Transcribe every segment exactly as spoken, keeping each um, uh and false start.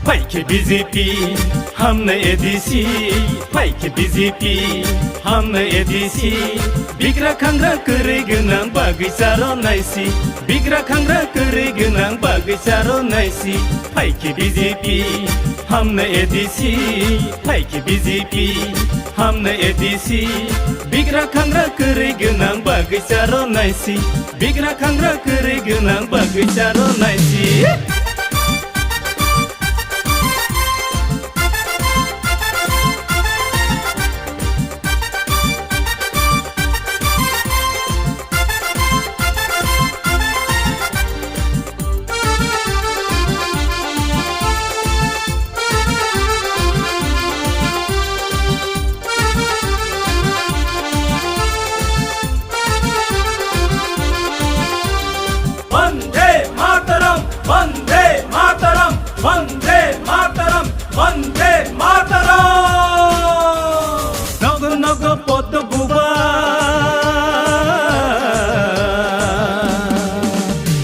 Phaikhe B J P, hamnai A D C, phaikhe B J P, hamnai A D C, bigra khangra kwrwi gwnang bagwi charo naisi, bigra khangra kwrwi gwnang bagwi charo naisi, phaikhe B J P, hamnai A D C, phaikhe B J P, hamnai A D C, bigra khangra kwrwi gwnang bagwi charo naisi, bigra khangra kwrwi gwnang bagwi charo naisi. Bande Mataram, Bande Mataram, Bande Mataram, Bande Mataram. Nogo nogo Poddo Bubar.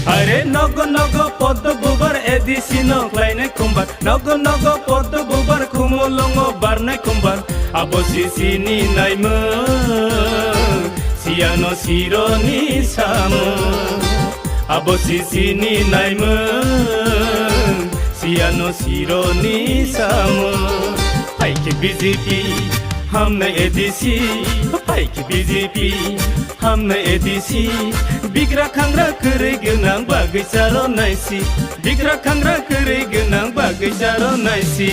Are nogo nogo Poddo Bubar A D C no khlainai khumbar. Nogo nogo Poddo Bubar khumulwngo barnai khumbar. Abo sisini naimung, siyano sironi samung. Abo sisini naimung, siyano sironi samung. Phaikhe B J P, hamnai A D C, phaikhe B J P, hamnai A D C, bigra khangra kwrwi gwnang bagwi charo naisi, bigra khangra kwrwi gwnang bagwi charo naisi.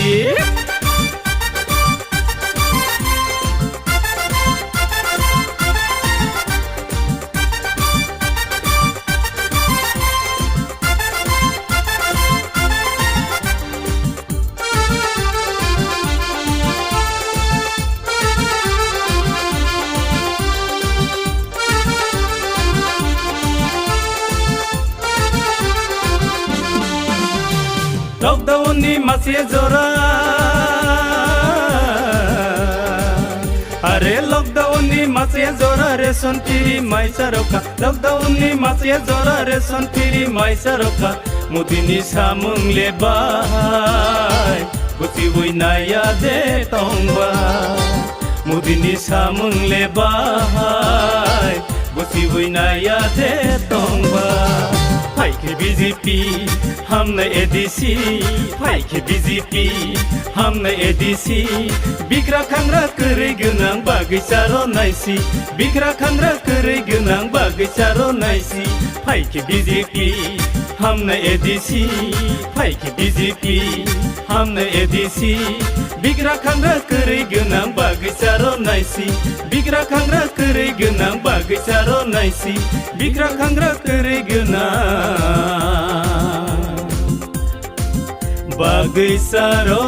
Lockdown ni mase jora, are lockdown ni mase jora ration free mai charokha. Lockdown ni mase jora ration free mai charokha. Modi ni samung le bahai, buchiwi naya de tongba. Modi ni samung le bahai, buchiwi naya de tongba. Phaikhe B J P, hamnai A D C, phaikhe B J P, hamnai A D C, bigra khangra kwrwi gwnang bagwi charo naisi, bigra khangra kwrwi gwnang bagwi charo naisi, phaikhe B J P, hamnai A D C, phaikhe B J P, hamnai A D C, bigra khangra kwrwi gwnang bagwi charo naisi, bigra khangra kwrwi gwnang bagwi charo naisi, bigra khangra kwrwi gwnang bagwi charo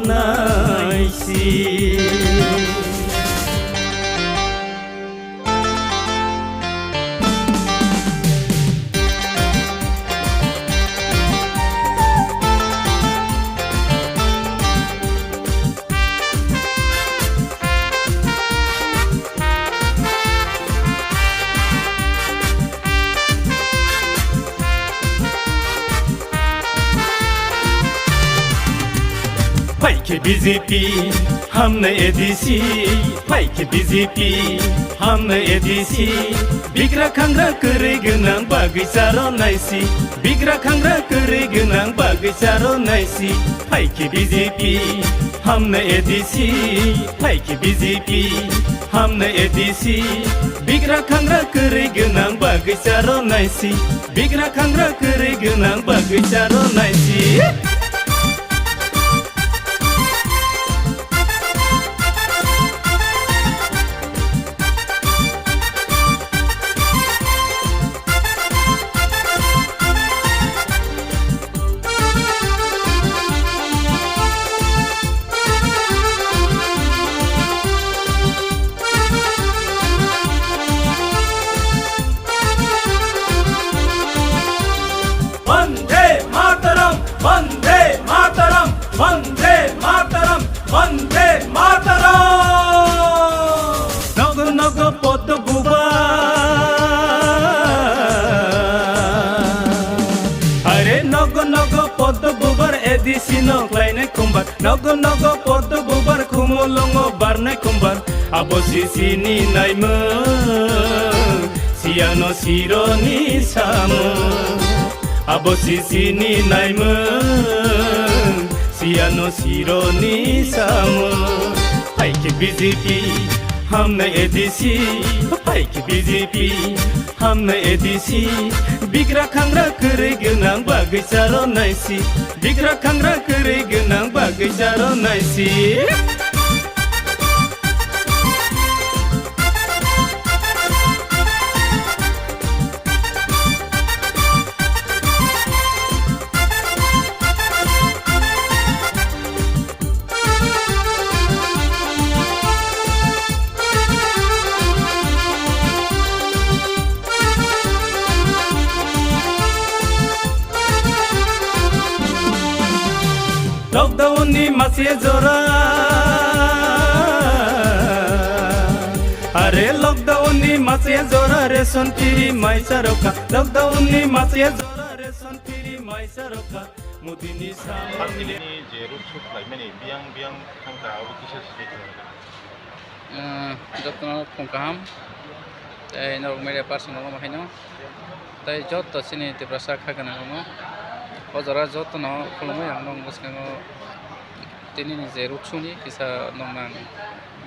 naisi. Phaikhe B J P, hamnai A D C, phaikhe B J P, hamnai A D C, bigra khangra kwrwi gwnang bagwi charo naisi, bigra khangra kwrwi gwnang bagwi charo naisi, phaikhe B J P, hamnai A D C, phaikhe B J P, hamnai A D C, bigra khangra kwrwi gwnang bagwi charo naisi, bigra khangra kwrwi gwnang bagwi charo naisi. Bande Mataram, Bande Mataram, Bande Mataram, Bande Mataram. Nogo nogo Poddo Bubar. Are nogo nogo Poddo Bubar. Nokhlainai khumbar, nogo nogo poddo bubar, khumulwngo barnai khumbar. Abo sisini naimung, siyano sironi samung. Abo sisini naimung, siyano sironi samung. Phaikhe B J P, hamnai A D C, phaikhe B J P, hamnai A D C. Bigra khangra kwrwi gwnang bagwi charo naisi. Bigra khangra kwrwi gwnang bagwi charo naisi. Lockdown ni masiya jora, are lockdown ni masiya jora, ration free mai charokha. Lockdown ni masiya jora, ration free mai charokha. Modi ni sa- Hamni je road show khlaimani biyang biyang thangkha, abo kisa side. Ah, jotono phung kaham. Tei norok media person rok haino. Tei joto chini Tiprasa kha gwnang rokno. O jora jotono khulumui ang nong bwskango tini ni je road show ni kisa nong nang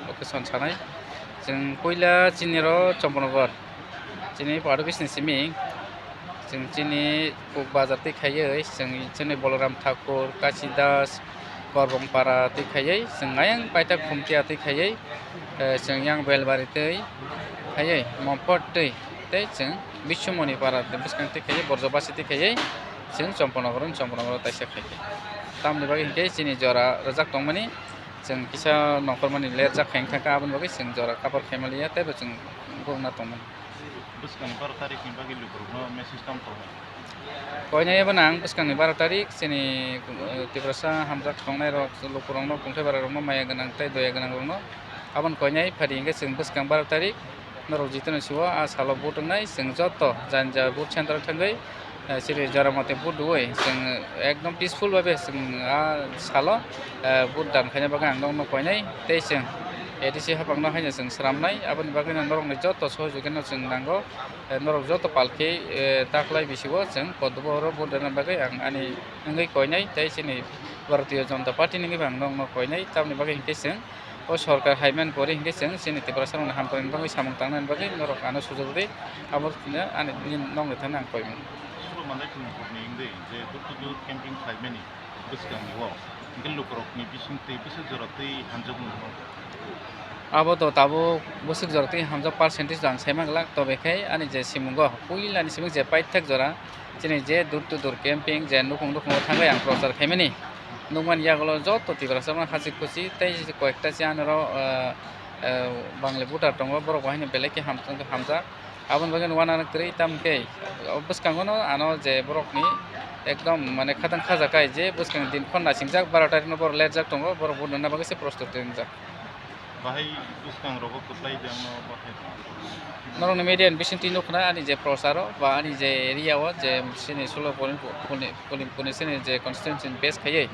location sanai. Chwng puila chini ro Chomponogor. Chini Padu bisni simi. Chwng chini Kok Bazar twi khaiwi, chwng chini Boloram Thakur, Kashi Das, Korbong Para twi khaiwi, chwng ayang paita Khumtia twi khaiwi, eh, chwng yang Belbari twi khaiwi, Mompot twi, tei chwng Biswamoni Para twi bwskang twi khaiwi, Borjobasi twi khaiwi, chwng Chomponogoro, Chomponogoro taisa khaikhe. Tamni bagwi hinkhe chini jora rwjak tongmani, chwng kisa nongkhormani lerjak khai wngkha, aboni bagwi chwng jora kapor khaimaliya, teibo chwng gurukna tongmani. Bwskangni baro tarikni bagwi lukurokno message tamo tongo? Koinai abo nang bwskangni baro tarik chini, eh, Tiprasa hamjak tongnai rok lukurokno, kungthai bara rokno, maya gwnang tei doya gwnang rokno aboni koinai phari hwnkhe chwng bwskang baro tarik norok jitoni sio a salo vote wngnai chwng joto jani ja vote center thangwi, eh, chini jora mate vote rwui chwng ekdom peaceful babe chwng a salo, eh, vote dan khaina bagwi ang nokno koinai tei chwng A D C haphangno haino chwng sramnai, aboni bagwino norokni joto sohojogino chwng nango. Eh, norok joto palkhe, eh, taklai bisingo chwng poddo oro vote rwna bagwi ang ani wngwi koinai tei chini Bharatiya Janata Party ni wngwi bo ang nokno koinai, tamni bagwi hinkhe chwng o sorkar haiman pori hinkhe chwng chini Tiprasa rokni hamkrai ni bagwi samung tangnani bagwi norok ano sujok rwdi, abo ani nokni thani ang koimung. Suro manai thwngmung pokni wngwi je door to door camping khlaimani bwskangni o, hwnkhe lukurokni bisingtwi bwswk jora twi hamjakmung no? Abo to tabuk bwswk jora twi hamjak percentage to ang saima glak, tobe khe ani je simungo puilani simung je paithak jora chini je door to door camping je nukhung nukhungo thangwi ang prochar khaimani nukmani yagulo joto Tiprasa rokno hachik khuchi tei koyekta se anoro, ah, ah, Bangli voter tongo, borok bo haino belai khe ham-, hamjak. Aboni bagwi no uanang kwrwi, tamo khe o bwskango no ano je borokni ekdom mane khatang khajakai je bwskang din khon nasingjak, baro tarikno borok lerjak tongo, borok vote rwna bagwi se prostuti wngjak. Bahai bwskang rogo kwplai de ano bahai. Norokni media ni bisingtwi nukna ani je procharo ba ani je area o je chini Solo Polin, Polin, Polin, Polin chini je constituency ni base khaiwi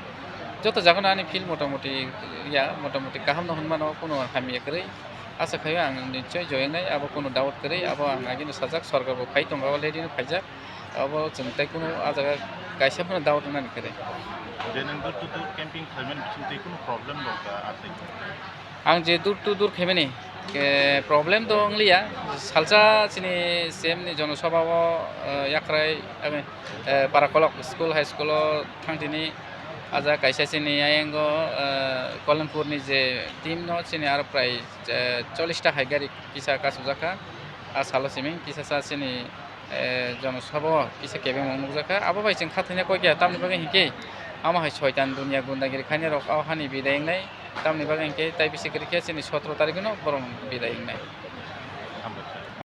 joto jagano ani field motamuti ya, motamuti kaham no hwnmano, kuno hamya kwrwi. Asa khaio ang nichoi joyeng nai, abo kunu doubt kwrwi, abo ang agini sajak, sorkar bo phai tongo, already no phaijak, abo chwng tei kunu ah jaga kaisa phano doubt wngnani kwrwi. Je nwng door to door camping khaimani bisingtwi kunu problem rok da asai? Ang je door to door khaimani, eh, problem to wngliya, salsa chini C M ni jono sabha o, eh, yakrai, eh, para kolok school, high school o thang tini, ah jaga kaisa chini ayango, eh, Kolanpur ni je team no chini aro prai eh, chollish ta hai gari kisa kasujak kha. A salo simi kisa sa chini, eh, jono sabo kisa kebengmung nukjak kha. Abo bai chwng khathoina koi kha, tamni bagwi hinkhe amo hai soitan dunia gundagiri khainai rok o hani bidai wngnai. Tamni bagwi hinkhe tai bisi kwrwi khe chini sotro tarikh no borok bidai wngnai.